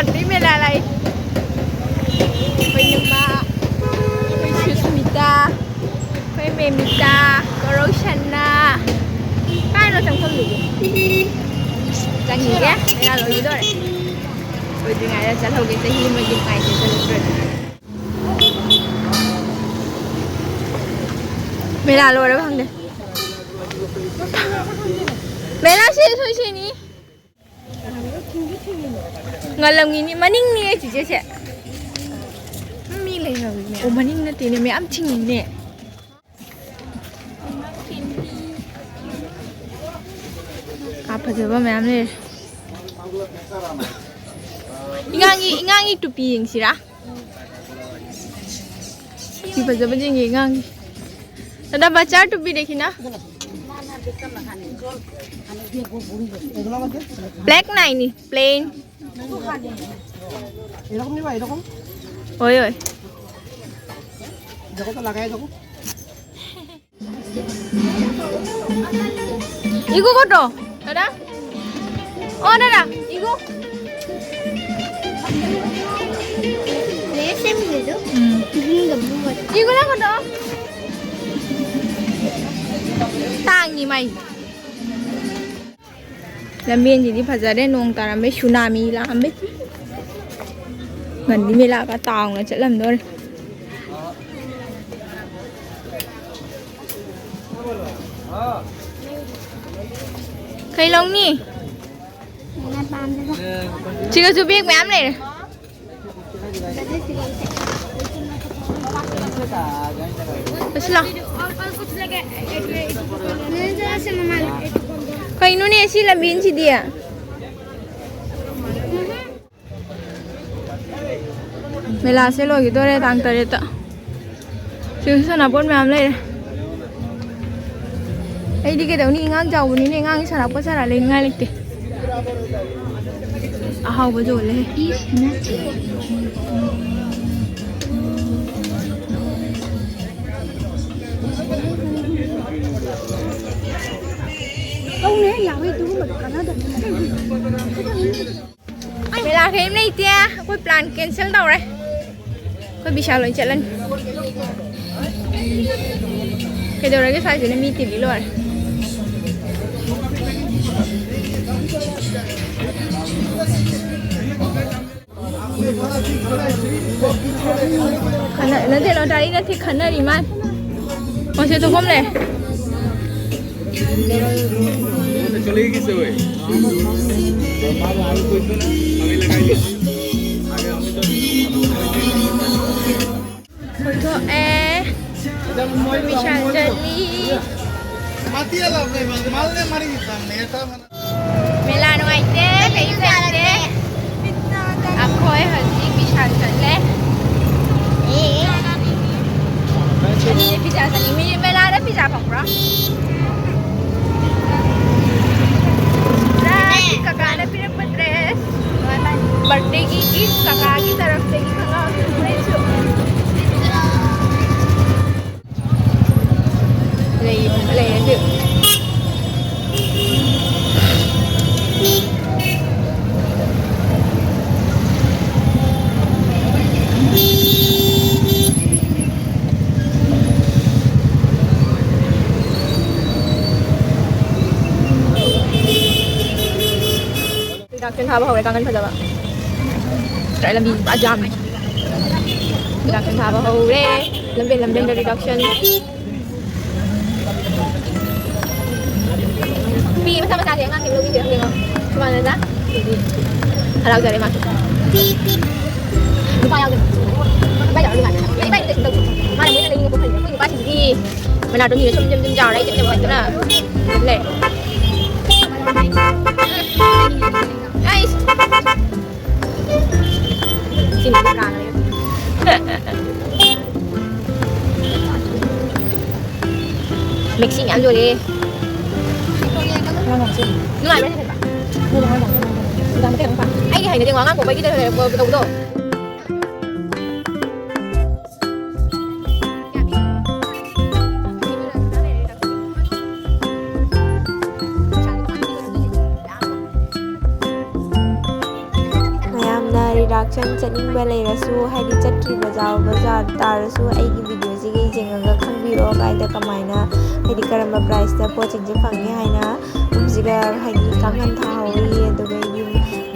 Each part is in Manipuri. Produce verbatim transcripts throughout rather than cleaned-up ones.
ꯑꯗꯨꯏ ꯃꯦꯂꯥ ꯂꯥꯛꯏ꯫ ꯑꯩꯈꯣꯏ ꯅꯨꯄꯥ, ꯑꯩꯈꯣꯏ ꯁꯨꯁꯃꯤꯇꯥ, ꯑꯩꯈꯣꯏ ꯃꯦꯃꯤꯇꯥ, ꯀꯣꯔꯧꯁꯟꯅ꯫ ꯀꯥꯏꯅꯣ ꯆꯪꯐꯝꯗꯨꯕꯨ? ꯆꯪꯉꯤꯒꯦ, ꯃꯦꯂꯥ ꯂꯣꯏꯈꯤꯗꯣꯔꯦ꯫ ꯂꯣꯏꯗ꯭ꯔꯤꯉꯩꯗ ꯆꯠꯍꯧꯒꯦ, ꯆꯍꯤ ꯑꯃꯒꯤ ꯅꯨꯡꯉꯥꯏꯇꯦ ꯆꯠꯍꯧꯗ꯭ꯔꯗꯤ꯫ ꯃꯦꯂꯥ ꯂꯣꯏꯔꯕ ꯈꯪꯗꯦ꯫ ꯃꯦꯂꯥ ꯁꯤ ꯁꯣꯏ ꯁꯤꯅꯤ꯫ ꯉꯜꯂꯝꯉꯤꯅꯤ, ꯃꯅꯤꯡꯅꯤ ꯆꯤꯆꯦꯁꯦ꯫ ꯃꯤ ꯂꯩꯍꯧꯔꯤꯅꯦ꯫ ꯑꯣ, ꯃꯅꯤꯡ ꯅꯠꯇꯦꯅꯦ, ꯃꯌꯥꯝ ꯊꯤꯡꯉꯤꯅꯦ꯫ ꯀꯥ ꯐꯖꯕ ꯃꯌꯥꯝ ꯂꯩꯔꯦ꯫ ꯏꯉꯥꯡꯒꯤ, ꯏꯉꯥꯡꯒꯤ ꯇꯨꯄꯤ ꯌꯦꯡꯁꯤꯔꯥ? ꯇꯨꯄꯤ ꯐꯖꯕ ꯌꯦꯡꯒꯦ ꯑꯉꯥꯡꯒꯤ꯫ দাদা, বাচ্চার টুপি দেখি না। ব্ল্যাক নাইনি, প্লেন। এরকম নিবা, এরকম? ওই, ওই। দেখো তো, লাগাই দেখো। 이거 কত? দাদা? ও দাদা, 이거? হুম। 이거는 কত? ꯇꯥꯡꯉꯤ ꯃꯥꯏ꯫ ꯂꯝꯕꯦꯟꯁꯤꯗꯤ ꯐꯖꯔꯦ, ꯅꯣꯡ ꯇꯥꯔꯝꯕꯩ ꯁꯨꯅꯥꯃꯤ ꯂꯥꯛꯑꯝꯕꯩ꯫ ꯉꯟꯗꯤ ꯃꯦꯂꯥꯒ ꯇꯥꯎꯅ ꯆꯠꯂꯝꯗꯣꯔꯦ꯫ ꯀꯩ ꯂꯧꯅꯤ? ꯁꯤꯒꯁꯨ ꯕꯦꯒ ꯃꯌꯥꯝ ꯂꯩꯔꯦ꯫ ꯀꯩꯅꯣꯅꯦ ꯁꯤ ꯂꯝꯕꯦꯟꯁꯤꯗꯤ? ꯃꯦꯂꯥꯁꯦ ꯂꯣꯏꯈꯤꯗꯣꯔꯦ ꯇꯥꯡ ꯇꯔꯦꯠꯇ꯫ ꯁꯤꯗꯁꯨ ꯁꯥꯟꯅꯄꯣꯠ ꯃꯌꯥꯝ ꯂꯩꯔꯦ꯫ ꯑꯩꯗꯤ ꯀꯩꯗꯧꯅꯤ, ꯑꯉꯥꯡ ꯆꯥꯎꯕꯅꯤꯅꯦ, ꯑꯉꯥꯡꯒꯤ ꯁꯥꯟꯅꯄꯣꯠ ꯁꯥꯟꯅ ꯂꯩꯅꯤꯡꯉꯥꯏ ꯂꯩꯇꯦ꯫ ꯑꯍꯥꯎꯕ ꯌꯣꯜꯂꯦ꯫ ꯃꯦꯂꯥ ꯀꯔꯤꯝ ꯂꯩꯇꯦ, ꯑꯩꯈꯣꯏ ꯄ꯭ꯂꯥꯟ ꯀꯦꯟꯁꯦꯜ ꯇꯧꯔꯦ꯫ ꯑꯩꯈꯣꯏ ꯕꯤꯁꯥꯜ ꯑꯣꯏꯅ ꯆꯠꯂꯅꯤ꯫ ꯀꯩꯗꯧꯔꯒꯦ ꯁ꯭ꯋꯥꯏꯁꯤꯅ ꯃꯤ ꯇꯤꯜꯂꯤ ꯂꯣꯏꯔꯦ꯫ ꯈꯠꯅ-, ꯅꯠꯇꯦ, ꯂꯣꯇꯥꯔꯤ ꯅꯠꯇꯦ, ꯈꯠꯅꯔꯤ ꯃꯥꯜꯂꯦ꯫ ꯃꯣꯏꯁꯦ ꯊꯣꯛꯐꯝ ꯂꯩ꯫ ꯊꯣꯛꯑꯦ꯫ ꯕꯤꯁꯥꯜ ꯆꯠꯂꯤ꯫ ꯃꯦꯂꯥ ꯅꯨꯡꯉꯥꯏꯇꯦ, ꯀꯩꯁꯨ ꯂꯩꯇꯦ꯫ ꯑꯩꯈꯣꯏ ꯍꯧꯖꯤꯛ ꯕꯤꯁꯥꯜ ꯆꯠꯂꯦ꯫ ꯑꯅꯤꯅꯦ ꯄꯤꯖꯥ ꯆꯠꯅꯤꯡꯉꯤ꯫ ꯃꯦꯂꯥꯗ ꯄꯤꯖꯥ ꯐꯪꯕ꯭ꯔꯣ? ꯀꯀꯥꯅ ꯄꯤꯔꯛꯄ ꯗ꯭ꯔꯦꯁ꯫ ꯕꯥꯔꯗꯦꯒꯤ ꯒꯤꯐ ꯀꯀꯥꯒꯤ ꯇꯔꯐꯇꯒꯤ ꯈꯪꯉꯛꯑꯕꯅꯤ ꯐꯨꯔꯤꯠꯁꯨ꯫ ꯂꯩ ꯌꯣꯟꯕ ꯂꯩꯔꯦ ꯁꯤ꯫ ꯔꯤꯗꯥꯛꯁꯟ ꯊꯥꯕ ꯍꯧꯔꯦ ꯀꯥꯡꯈꯟ ꯐꯖꯕ꯫ ꯂꯝꯕꯤ ꯄꯨꯔꯥ ꯖꯥꯝꯅꯦ꯫ ꯔꯤꯗꯥꯛꯁꯟ ꯊꯥꯕ ꯍꯧꯔꯦ꯫ ꯂꯝꯕꯦꯟ ꯂꯝꯕꯦꯟꯗ ꯔꯤꯗꯥꯛꯁꯟ꯫ ꯅꯨꯄꯤ ꯃꯆꯥ ꯃꯆꯥꯁꯦ ꯑꯉꯥꯡꯁꯦ ꯂꯧꯕꯤꯁꯤꯔ ꯈꯪꯗꯦꯉꯣ꯫ ꯁꯨꯃꯥꯏꯅ ꯍꯔꯥꯎꯖꯔꯦ ꯃꯥꯁꯨ꯫ ꯅꯨꯄꯥ ꯌꯥꯎꯗꯦ꯫ ꯅꯨꯄꯥ ꯌꯥꯎꯔꯗꯤ ꯅꯨꯡꯉꯥꯏꯅꯤ꯫ ꯏꯕꯥꯅꯤ ꯏꯕꯥꯅꯤ ꯏꯕꯥꯅꯤ ꯇꯧꯁꯤ ꯇꯧꯁꯤ꯫ ꯃꯥꯅ ꯃꯣꯏꯅ ꯂꯩꯅꯤꯡꯉꯛꯄ ꯐꯪꯉꯦ꯫ ꯑꯩꯈꯣꯏ ꯅꯨꯄꯥꯁꯤꯡꯗꯤ ꯃꯅꯥꯇꯣꯟꯁꯤꯗ ꯁꯨꯝ ꯁꯨꯝ ꯁꯨꯝ ꯆꯥꯎꯔ ꯑꯩ ꯆꯠꯅꯕ ꯍꯥꯏꯗꯅ ꯂꯩ꯫ ꯑꯩꯁ꯫ ꯁꯤꯃꯗꯤ ꯀꯥꯡꯉꯦ꯫ ꯃꯦꯛꯁꯤ ꯃꯌꯥꯝ ꯌꯣꯜꯂꯦ꯫ ꯅꯨꯡꯉꯥꯏꯕ꯭ꯔꯥ ꯁꯤ ꯈꯟꯕ? ꯑꯩꯒꯤ ꯍꯩꯅꯗꯦ ꯑꯉꯥꯡ ꯄꯣꯛꯄꯒꯤꯗ ꯇꯧꯕꯗꯣ꯫ ꯔꯤꯗꯛꯁꯟ ꯆꯠꯅꯤꯡꯕ ꯂꯩꯔꯁꯨ, ꯍꯥꯏꯗꯤ ꯆꯠꯇ꯭ꯔꯤꯕ ꯌꯥꯎꯕ ꯖꯥ-, ꯇꯥꯔꯁꯨ, ꯑꯩꯒꯤ ꯚꯤꯗꯤꯑꯣꯁꯤꯒ ꯌꯦꯡꯉꯒ ꯈꯪꯕꯤꯔꯣ, ꯀꯥꯏꯗ ꯀꯃꯥꯏꯅ, ꯍꯥꯏꯗꯤ ꯀꯔꯝꯕ ꯄ꯭ꯔꯥꯏꯁꯇ ꯄꯣꯠꯁꯤꯡꯁꯦ ꯐꯪꯉꯦ ꯍꯥꯏꯅ꯫ ꯔꯨꯝꯁꯤꯒ ꯍꯥꯏꯗꯤ ꯀꯥꯡꯈꯟ ꯊꯥꯍꯧꯔꯤ, ꯑꯗꯨꯗꯒꯤꯗꯤ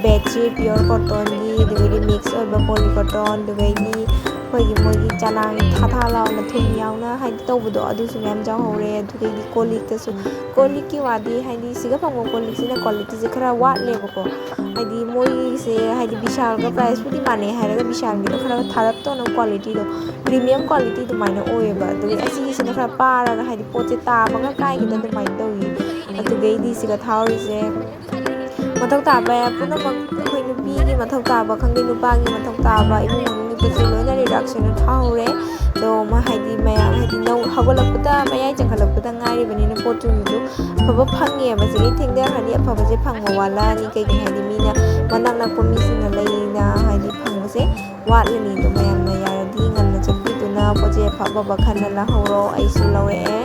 ꯕꯦꯗꯁꯤꯠ ꯄꯤꯌꯣꯔ ꯀꯣꯇꯣꯟꯒꯤ, ꯑꯗꯨꯗꯒꯤꯗꯤ ꯃꯤꯛꯁ ꯑꯣꯏꯕ ꯄꯣꯂꯤ ꯀꯣꯇꯣꯟ, ꯑꯗꯨꯗꯒꯤꯗꯤ ꯑꯩꯈꯣꯏꯒꯤ ꯃꯣꯏꯒꯤ ꯆꯅꯥꯡ ꯊꯥ ꯊꯥ ꯂꯥꯎꯅ ꯊꯨꯝ ꯌꯥꯎꯅ ꯍꯥꯏꯗꯤ ꯇꯧꯕꯗꯣ, ꯑꯗꯨꯁꯨ ꯃꯌꯥꯝ ꯌꯥꯎꯍꯧꯔꯦ꯫ ꯑꯗꯨꯗꯒꯤꯗꯤ ꯀꯣꯜ ꯂꯤꯛꯇꯁꯨ, ꯀꯣꯜ ꯂꯤꯛꯀꯤ ꯋꯥꯗꯤ ꯍꯥꯏꯗꯤ ꯁꯤꯒ ꯐꯪꯕ ꯀꯣꯜ ꯂꯤꯛꯁꯤꯅ ꯀ꯭ꯋꯥꯂꯤꯇꯤꯁꯦ ꯈꯔ ꯋꯥꯠꯂꯦꯕꯀꯣ꯫ ꯍꯥꯏꯗꯤ ꯃꯣꯏꯒꯤꯁꯦ ꯍꯥꯏꯗꯤ ꯕꯤꯁꯥꯜꯒ ꯄ꯭ꯔꯥꯏꯁꯄꯨꯗꯤ ꯃꯥꯟꯅꯩ ꯍꯥꯏꯔꯒ ꯕꯤꯁꯥꯜꯒꯤꯗꯣ ꯈꯔ ꯊꯥꯔꯞ ꯇꯧꯅ ꯀ꯭ꯋꯥꯂꯤꯇꯤꯗꯣ, ꯄ꯭ꯔꯤꯃꯤꯌꯝ ꯀ꯭ꯋꯥꯂꯤꯇꯤ ꯑꯗꯨꯃꯥꯏꯅ ꯑꯣꯏꯌꯦꯕ꯫ ꯑꯗꯨꯒꯤ ꯑꯁꯤꯒꯤꯁꯤꯅ ꯈꯔ ꯄꯥꯔꯒ ꯍꯥꯏꯗꯤ ꯄꯣꯠꯁꯦ ꯇꯥꯕꯒ ꯀꯥꯏꯒꯤꯗ ꯑꯗꯨꯃꯥꯏꯅ ꯇꯧꯏ꯫ ꯑꯗꯨꯗꯒꯤꯗꯤ ꯁꯤꯒ ꯊꯥꯍꯧꯔꯤꯁꯦ ꯃꯊꯧ ꯇꯥꯕ ꯄꯨꯝꯅꯃꯛ, ꯑꯩꯈꯣꯏ ꯅꯨꯄꯤꯒꯤ ꯃꯊꯧ ꯇꯥꯕ ꯈꯪꯗꯦ, ꯅꯨꯄꯥꯒꯤ ꯃꯊꯧ ꯇꯥꯕ, ꯏꯃꯨꯡ ꯃꯅꯨꯡꯒꯤ ꯄꯣꯠ ꯆꯩ ꯂꯣꯏꯅ ꯔꯤꯗꯛꯁꯟꯗ ꯊꯥꯍꯧꯔꯦ꯫ ꯑꯗꯣ ꯃꯥ ꯍꯥꯏꯗꯤ ꯃꯌꯥꯝ ꯍꯥꯏꯗꯤ ꯅꯧ-, ꯍꯧꯒꯠꯂꯛꯄꯗ, ꯃꯌꯥꯏ ꯆꯪꯈꯠꯂꯛꯄꯗ ꯉꯥꯏꯔꯤꯕꯅꯤꯅ ꯄꯣꯠꯇꯨꯁꯨ ꯑꯐꯕ ꯐꯪꯉꯦꯕ꯫ ꯁꯤꯗꯩ ꯊꯦꯡꯊꯈ꯭ꯔꯗꯤ ꯑꯐꯕꯁꯦ ꯐꯪꯕ ꯋꯥꯠꯂꯛꯑꯅꯤ꯫ ꯀꯩꯒꯤꯅꯣ ꯍꯥꯏꯗꯤ ꯃꯤꯅ ꯃꯅꯥꯛ ꯅꯛꯄ ꯃꯤꯁꯤꯡꯅ ꯂꯩꯅ ꯍꯥꯏꯗꯤ ꯐꯪꯕꯁꯦ ꯋꯥꯠꯂꯅꯤ꯫ ꯑꯗꯣ ꯃꯌꯥꯝꯅ ꯌꯥꯔꯗꯤ ꯉꯟꯅ ꯆꯠꯄꯤꯗꯨꯅ ꯄꯣꯠ ꯆꯩ ꯑꯐ ꯑꯐꯕ ꯈꯟꯅ ꯂꯧꯍꯧꯔꯣ꯫ ꯑꯩꯁꯨ ꯂꯧꯔꯛꯑꯦ꯫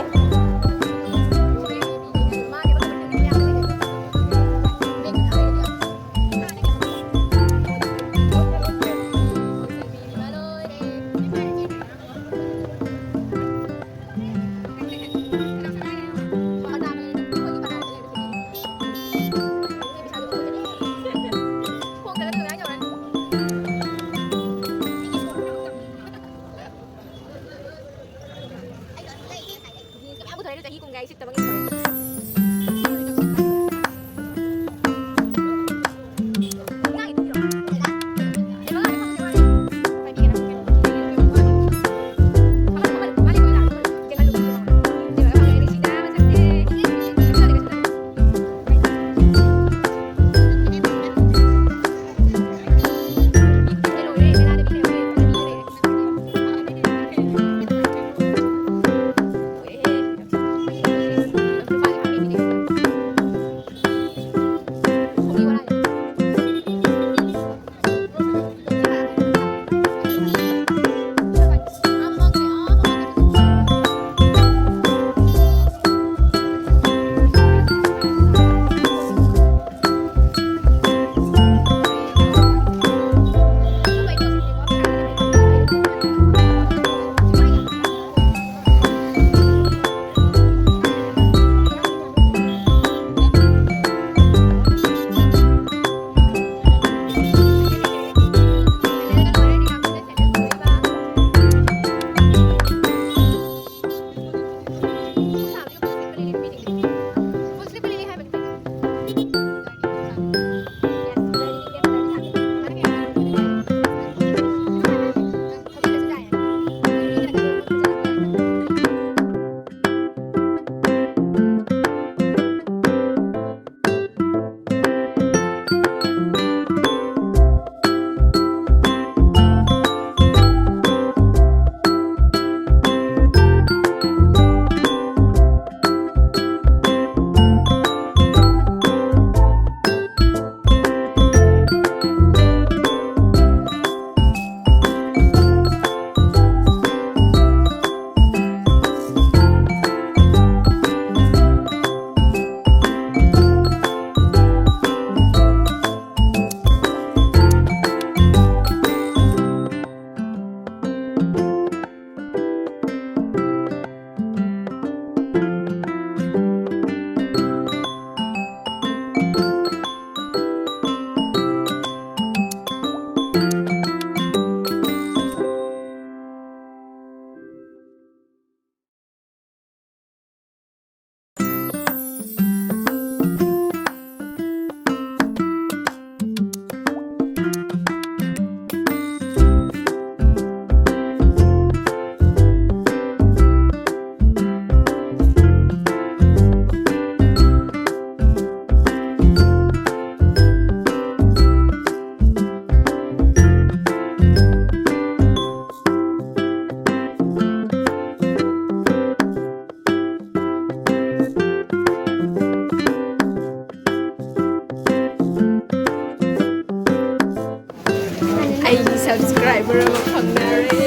ꯑꯩꯒꯤ subscriber ꯑꯃ ꯐꯪꯅꯔꯦ꯫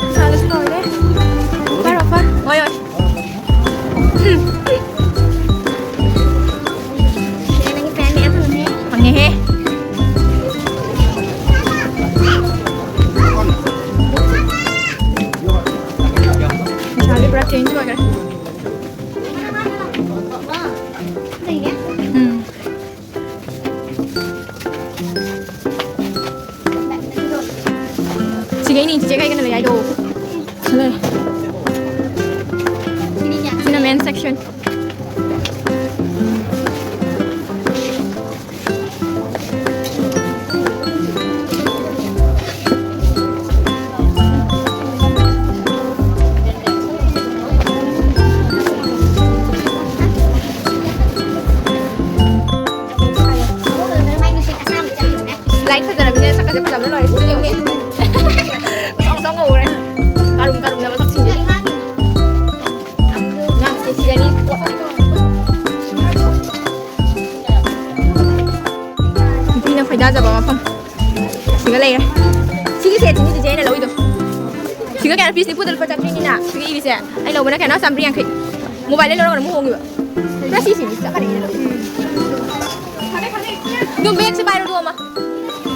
ꯅꯨꯡꯁꯥꯒ ꯁꯥꯎꯔꯦ꯫ Offer, offer. ꯍꯣꯏ, ꯍꯣꯏ꯫ ꯐꯪꯉꯦꯍꯦ꯫ ꯅꯤꯁꯥꯗꯤ ꯄꯨꯔꯥ change ꯑꯣꯏꯈ꯭ꯔꯦ꯫ ꯎꯝ꯫ ꯁꯤꯒꯩꯅꯤ ꯆꯤꯆꯦ ꯀꯩꯒꯅꯣ ꯂꯩ ꯍꯥꯏꯗꯣ꯫ ꯂꯩ꯫ ꯁꯤꯅ men section꯫ Light ꯐꯖꯔꯕꯅꯤꯅ ꯁꯛꯀꯁꯦ ꯐꯖꯕꯅ ꯂꯣꯏꯔꯦ꯫ ꯁꯤꯗꯤ ꯌꯦꯡꯉꯨꯅꯦ꯫ ꯉꯧꯁꯨ ꯉꯧꯔꯦ꯫ ꯀꯥꯔꯨꯝ ꯀꯥꯔꯨꯝꯅꯕ ꯁꯛꯁꯤꯡꯁꯦ꯫ ꯉꯥꯡꯁꯦ ꯁꯤꯔꯅꯤ꯫ ꯅꯨꯄꯤꯅ ꯈꯣꯏꯗꯥꯖꯕ ꯃꯐꯝ꯫ ꯁꯤꯒ ꯂꯩꯔꯦ꯫ ꯁꯤꯒꯤ ꯁꯦꯠꯁꯤꯅꯤ ꯆꯤꯆꯦ ꯑꯩꯅ ꯂꯧꯏꯗꯣ꯫ ꯁꯤꯒ ꯀꯌꯥꯅꯣ? ꯄꯤꯁ ꯅꯤꯐꯨꯗ ꯂꯨꯄꯥ ꯆꯥꯇ꯭ꯔꯦꯠꯅꯤꯅ ꯁꯤꯒ ꯏꯔꯤꯁꯦ꯫ ꯑꯩ ꯂꯧꯕꯅ ꯀꯌꯥꯅꯣ? ꯆꯥꯝꯃꯔꯤ ꯌꯥꯡꯈꯩ꯫ ꯃꯣꯕꯥꯏꯜꯗꯩ ꯂꯧꯔꯒꯅ ꯑꯃꯨꯛ ꯍꯣꯡꯉꯤꯕ꯫ ꯄꯨꯔꯥ ꯁꯤꯁꯤꯅꯤ ꯆꯞ ꯃꯥꯟꯅꯩꯅ ꯂꯧꯏ꯫ ꯑꯗꯨꯝ ꯕꯦꯒꯁꯦ ꯄꯥꯏꯔꯣ ꯑꯗꯨ ꯑꯃ꯫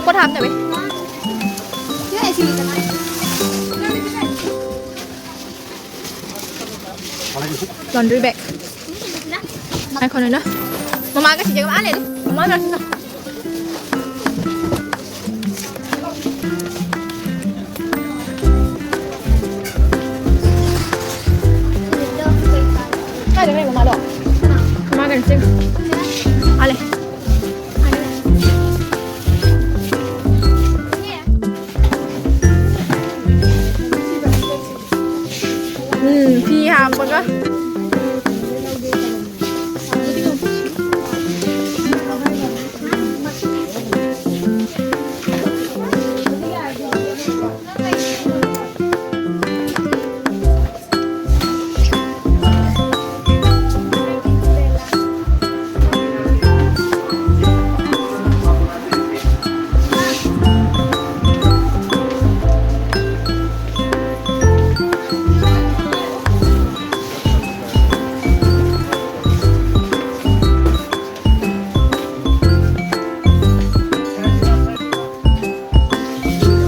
ꯄꯣꯠ ꯍꯥꯞꯅꯕ꯫ Laundry bag. ꯉꯥꯏꯈꯣ ꯅꯣꯏꯅ꯫ ꯃꯃꯥꯒ ꯁꯤꯖꯒ ꯑꯥ ꯂꯩꯔꯦ꯫ ꯃꯃꯥꯒ ꯁꯤꯖ꯫ ꯀꯥꯏꯗ ꯂꯩ ꯃꯃꯥꯗꯣ? ꯃꯃꯥꯒ ꯁꯤ꯫ ꯑꯥ ꯂꯩ꯫ ꯎꯝ, ꯐꯤ ꯍꯥꯞꯄꯒ꯫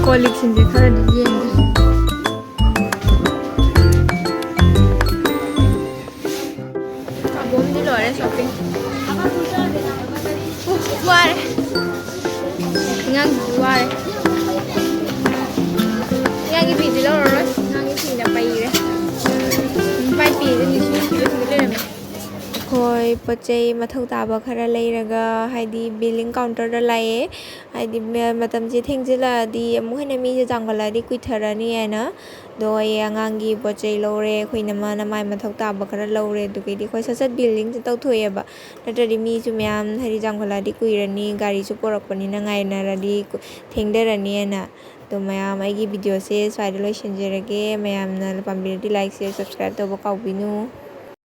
ꯀꯣꯜ ꯂꯤꯛꯁꯤꯡꯁꯦ ꯈꯔꯗꯤ ꯌꯦꯡꯒꯦ꯫ ꯑꯕꯣꯝꯗꯤ ꯂꯣꯏꯔꯦ shopping꯫ ꯎꯐ, ꯋꯥꯔꯦ꯫ ꯑꯉꯥꯡꯁꯤꯁꯨ ꯋꯥꯔꯦ꯫ ꯑꯉꯥꯡꯒꯤ ꯐꯤꯗꯤ ꯂꯧꯔꯔꯣꯏ꯫ ꯑꯉꯥꯡꯒꯤ ꯐꯤꯅ ꯄꯩꯔꯦ꯫ ꯃꯥꯏ ꯐꯤꯁꯦ ꯅꯤꯁꯨ ꯅꯨꯡꯁꯤꯕ ꯁꯤꯗ ꯂꯩꯔꯝꯃꯦ꯫ ꯑꯩꯈꯣꯏ ꯄꯣꯠ ꯆꯩ ꯃꯊꯧ ꯇꯥꯕ ꯈꯔ ꯂꯩꯔꯒ, ꯍꯥꯏꯗꯤ, billing counterꯗ ꯂꯥꯛꯑꯦ꯫ ꯍꯥꯏꯗꯤ, ꯃ-, ꯃꯇꯝꯁꯦ ꯊꯦꯡꯖꯤꯜꯂꯛꯑꯗꯤ, ꯑꯃꯨꯛ ꯍꯦꯟꯅ ꯃꯤꯁꯦ ꯌꯥꯝꯈꯠꯂꯛꯑꯗꯤ ꯀꯨꯏꯊꯔꯅꯤ ꯍꯥꯏꯅ꯫ ꯑꯗꯣ ꯑꯩ ꯑꯉꯥꯡꯒꯤ ꯄꯣꯠ ꯆꯩ ꯂꯧꯔꯦ, ꯑꯩꯈꯣꯏ ꯏꯅꯝꯃꯅ ꯃꯥꯏ ꯃꯊꯧ ꯇꯥꯕ ꯈꯔ ꯂꯧꯔꯦ, ꯑꯗꯨꯒꯩꯗꯤ ꯑꯩꯈꯣꯏ ꯁꯠ ꯁꯠ billingꯁꯦ ꯇꯧꯊꯣꯛꯑꯦꯕ꯫ ꯅꯠꯇ꯭ꯔꯗꯤ ꯃꯤꯁꯨ ꯃꯌꯥꯝ, ꯍꯥꯏꯗꯤ, ꯌꯥꯝꯈꯠꯂꯛꯑꯗꯤ ꯀꯨꯏꯔꯅꯤ, ꯒꯥꯔꯤꯁꯨ ꯄꯣꯔꯛꯄꯅꯤꯅ ꯉꯥꯏꯅꯔꯗꯤ ꯀꯨ-, ꯊꯦꯡꯊꯔꯅꯤ ꯍꯥꯏꯅ꯫ ꯑꯗꯣ ꯃꯌꯥꯝ, ꯑꯩꯒꯤ videoꯁꯦ ꯁ꯭ꯋꯥꯏꯗ ꯂꯣꯏꯁꯤꯟꯖꯔꯒꯦ꯫ ꯃꯌꯥꯝꯅ ꯄꯥꯝꯕꯤꯔꯗꯤ like, share, subscribe ꯇꯧꯕ ꯀꯥꯎꯕꯤꯅꯨ꯫